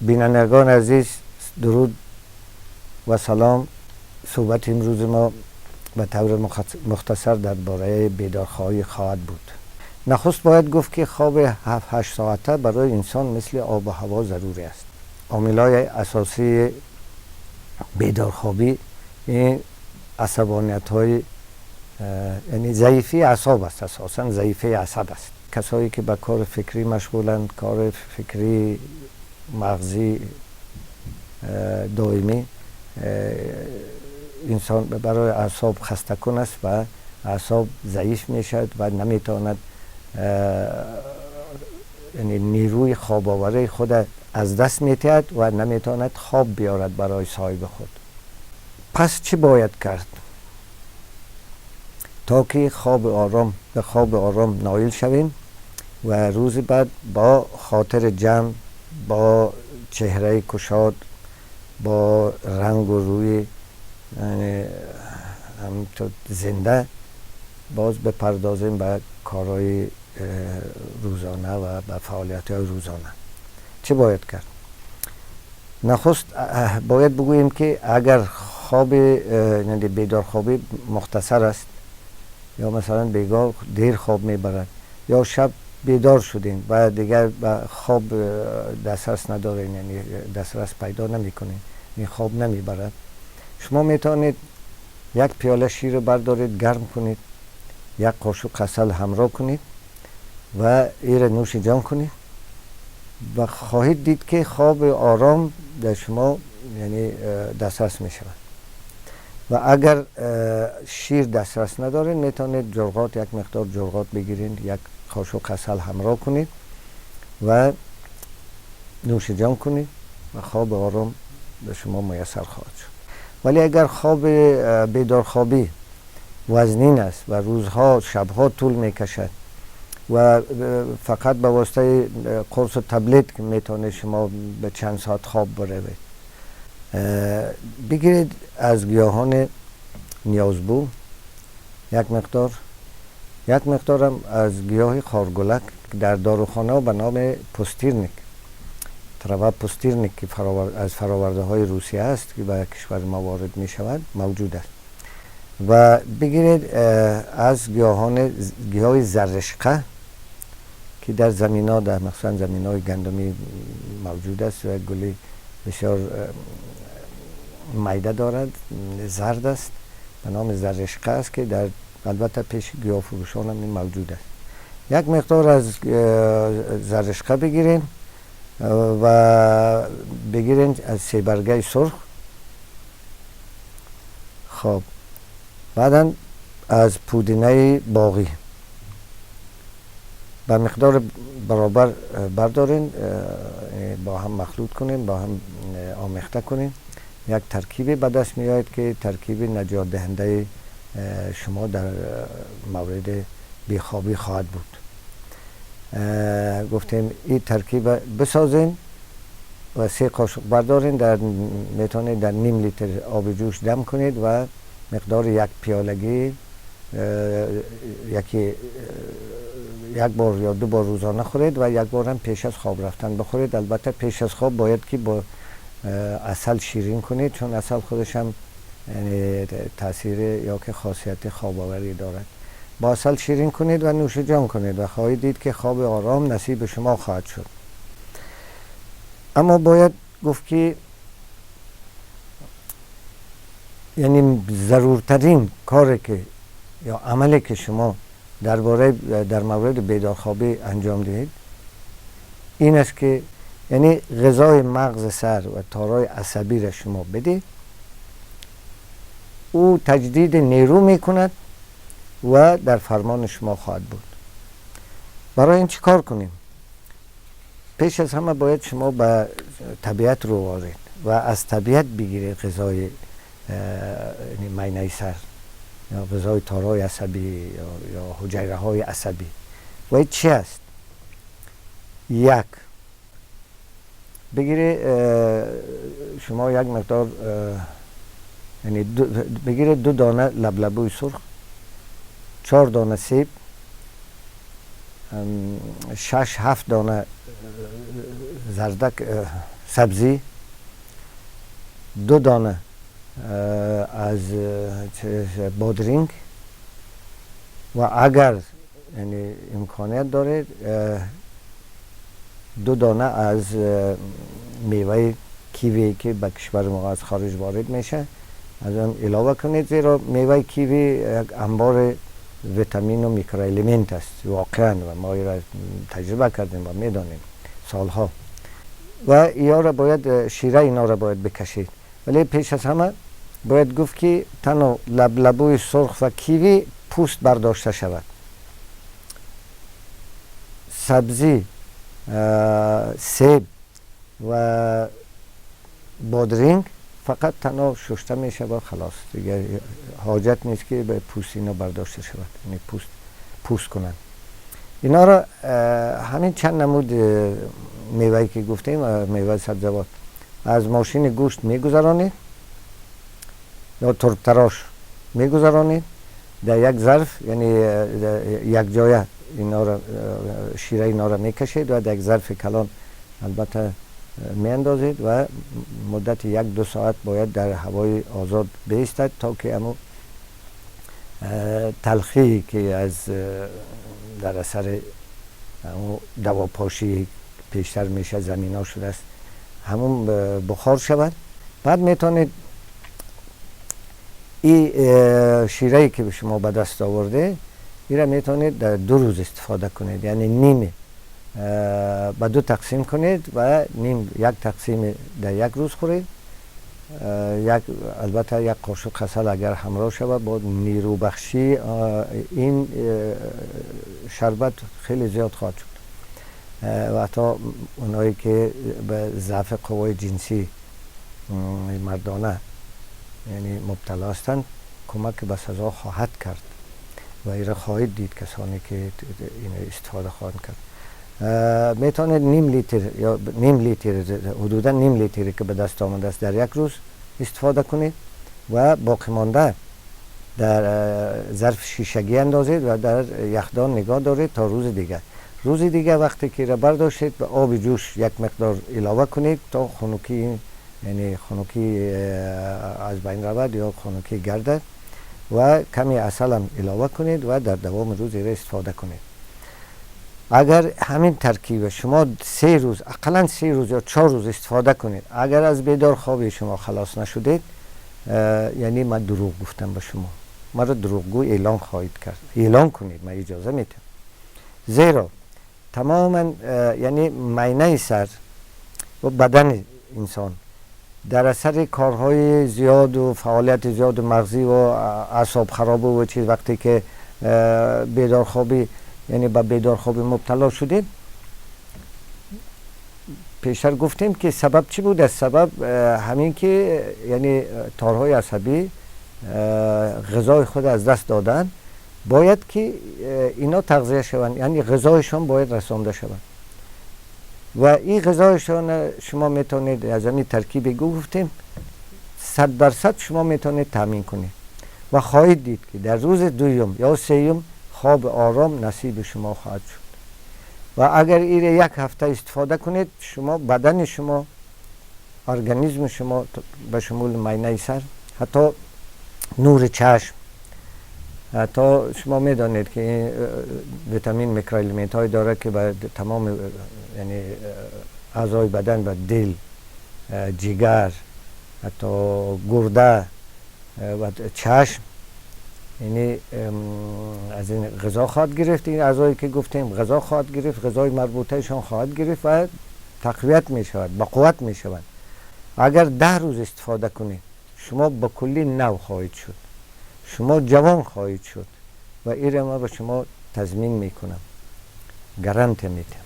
Бинандагони азиз, дуруд ва салом. Суҳбати имрӯзи мо ба таври мухтасар дар бораи бедорхобӣ хоҳад буд. Нахуст бояд гуфт, ки хоби 7-8 соата барои инсон мисли обу ҳаво зарурӣ аст. Омилҳои асосии бедорхобӣ ин асабониятҳои, яъне заифии аъсоб аст, асосан заифии асаб аст. Касое ки ба кори фикрӣ машғуланд, кори фикрии мағзӣ доимӣ инсон барои аъсоб хастакун аст ва аъсоб заиф мешавад ва наметавонад, яъне нерӯи хобоварии худ аз даст метиҳад ва наметавонад хоб биёрад барои соҳиби худ. Пас чӣ бояд кард, то ки хоби ором ба хоби ором ноил шавем ва рӯзи баъд бо хотири ҷамъ, бо чеҳраи кушод, бо рангу рӯи ҳаминтур зинда боз бипардозем ба корҳои рӯзона ва ба фаъолиятҳои рӯзона? Чӣ бояд кард? Нахуст бояд бигӯем, ки агар хоби, яъне бедорхобӣ мухтасар аст ё масалан бегоҳ дер хоб мебарад ё шаб бедор шудем ва дигар ба хоб дастрас надорем, яъне дастрас пайдо намекунем, хоб намебарад, шумо метавонед як пиёла шир бардоред, гарм кунед, як қошуқ асал ҳамроҳ кунед ва иро нӯши ҷон кунед ва хоҳед дид, ки хоби ором дар шумо, яъне дастрас мешавад. Ва агар шир дастрас надоред, метавонед ҷурғот, як миқдор ҷурғот бигиред, як қошуқ асал ҳамроҳ кунед ва нӯши ҷон кунед ва хоби ором ба шумо муяссар хоҳад шуд. Вале агар хоби бедорхобӣ вазнин аст ва рӯзҳо, шабҳо тӯл мекашад ва фақат ба воситаи қурсу таблет метавонед шумо ба чанд соат хоб биравед, бигиред аз гиёҳони ниёзбӯ як миқдор, як миқдорам аз гиёҳи хоргулак, дар дорухонаҳо ба номи пустырник, трава пустырник, ки аз фаровардаҳои Русия аст, ки ба кишвари мо ворид мешавад, мавҷуд аст, ва бигиред аз гиёҳони гиёҳи зарришқа, ки дар заминҳо, дар махсусан заминҳои гандумӣ мавҷуд аст ва гули бисёр майда дорад, зард аст, ба номи зарришқа аст, ки дар албатта пеши гиёҳфурӯшон ҳам ин мавҷуд аст. Як миқдор аз зарришқа бигирем ва бигирем аз себаргаи сурх. Хоб, баъдан аз пудинаи боғӣ ба миқдори баробар бардорем, бо ҳам махлут кунем, бо ҳам омехта кунем. Як таркибе ба даст меояд, ки таркиби наҷотдиҳандаи шумо дар мавриди бехобӣ хоҳад буд. Гуфтем, ин таркиба бисозем ва 3 қошуқ бардорем, дар метавонед дар ним литр оби ҷӯш дам кунед ва миқдори як пиёлагӣ яке як бор ё ду бор рӯзона хӯред ва як борам пеш аз хоб рафтан бихӯред. Албатта, пеш аз хоб бояд ки бо асал ширин кунед, чун асал худашам таъсир ё ки хосияти хобоварӣ дорад. Бо асал ширин кунед ва нӯши ҷон кунед ва хоҳед дид, ки хоби ором насиби шумо хоҳад шуд. Аммо бояд гуфт, ки яъне заруртарин коре ки ё амале ки шумо дар бораи дар мавриди бедорхобӣ анҷом диҳед, ин аст, ки яъне ғизои мағзи сар ва торҳои асабиро шумо бидед, ӯ таҷдиди нерӯ мекунад ва дар фармони шумо хоҳад буд. Барои ин чӣ кор кунем? Пеш аз ҳама бояд шумо ба табиат рӯ оред ва аз табиат бигиред ғизои майнаи сар ё ғизои торҳои асабӣ ё ҳуҷайраҳои асабӣ. Ва чи аст? Як бигире шумо як миқдор, яъне бигиред ду дона лаблабӯи сурх, чор дона себ, 6-7 дона зардак, سبزی، 2 دانه از بادرنگ و اگر یعنی امکانیت داره 2 دانه از میوه کیوی که به کشور ما از خارج وارد میشه از آن علاوه کنید، زیرا میوه کیوی یک انبار ویتامین و microelement است واقعا و ما را تجربه کردیم و میدانیم سالها. و اینا را باید شیره اینا را باید بکشید، ولی پیش از همه باید گفت که تنها لبلبوی سرخ و کیوی پوست برداشته شود. سبزی، سیب و بادرنگ فقط تنها شسته می شود، خلاص، دیگر حاجت نیست که به پوست اینا برداشته شود، یعنی پوست کنند اینا را. همین چند نمود میوه‌ای که گفتیم، میوه سبزیجات، از ماشین گوشت میگذرانید یا تربتراش میگذرانید در یک ظرف، یعنی یک جایه اینا را، شیره اینا را میکشید و در یک ظرف کلان البته میاندازید و مدت 1-2 ساعت باید در هوای آزاد بیستد تا که امو تلخی که از در اثر دواپاشی پیشتر میشه زمین ها شده است همون بخار شود. بعد میتونید این شیره که به شما به دست آورده این را میتونید در 2 روز استفاده کنید، یعنی نیم به 2 تقسیم کنید و نیم یک تقسیم در یک روز خورید. یک البته یک قاشق عسل اگر همراه شود با نیرو بخشی این شربت خیلی زیاد خواهد شد و حتی اونایی که به ضعف قوای جنسی مردانه یعنی مبتلا هستند کمک به سزا خواهد کرد و ایره خواهید دید کسانی که این استفاده خواهند کرد. میتونید نیم لیتر یا نیم لیتر، حدودا نیم لیتری که به دست آمده است در یک روز استفاده کنید و باقی مانده در ظرف شیشگی اندازید و در یخدان نگاه دارید تا روز دیگر. روز دیگه وقتی که را برداشتید به آب جوش یک مقدار علاوه کنید تا خنکی، یعنی خنکی از بین رود یا خنکی گردد و کمی عسل هم علاوه کنید و در دوام روز را استفاده کنید. اگر همین ترکیب شما 3 روز، اقلا 3 روز یا 4 روز استفاده کنید، اگر از بیدار خوابی شما خلاص نشدید، یعنی من دروغ گفتم به شما، مرا دروغگو اعلان خواهید کرد. اعلان کنید، من اجازه میتم، زیرا تماما یعنی معینه سر و بدن انسان در اثر کارهای زیاد و فعالیت زیاد و مغزی و اعصاب خراب و چیز، وقتی که بیدارخوابی یعنی به بیدارخوابی مبتلا شدید، پیشتر گفتیم که سبب چی بود؟ از سبب همین که یعنی تارهای عصبی غذای خود از دست دادن، باید که اینا تغذیه شوند، یعنی غذایشان باید رسانده شوند و این غذایشان شما میتونید از همین ترکیب گفتیم 100% شما میتونید تامین کنید و خواهید دید که در روز دوم یا سوم خواب آرام نصیب شما خواهد شد. و اگر ایره یک هفته استفاده کنید، شما بدن شما، ارگانیسم شما به شمول معینه سر، حتی نور چشم، حتی شما میدانید که این ویتامین microelement های داره که به تمام یعنی اعضای بدن، به دل، جگر، حتی گرده و چشم، یعنی از این غذا خواهد گرفت. این اعضایی که گفتیم غذا خواهد گرفت، غذای مربوطهشان خواهد گرفت و تقویت می شود، با قوت می شود. اگر 10 روز استفاده کنید شما با کلی نو خواهید شد، شما جوان خواهید شد و این را ما به شما تضمین میکنم، گارانتی میتم.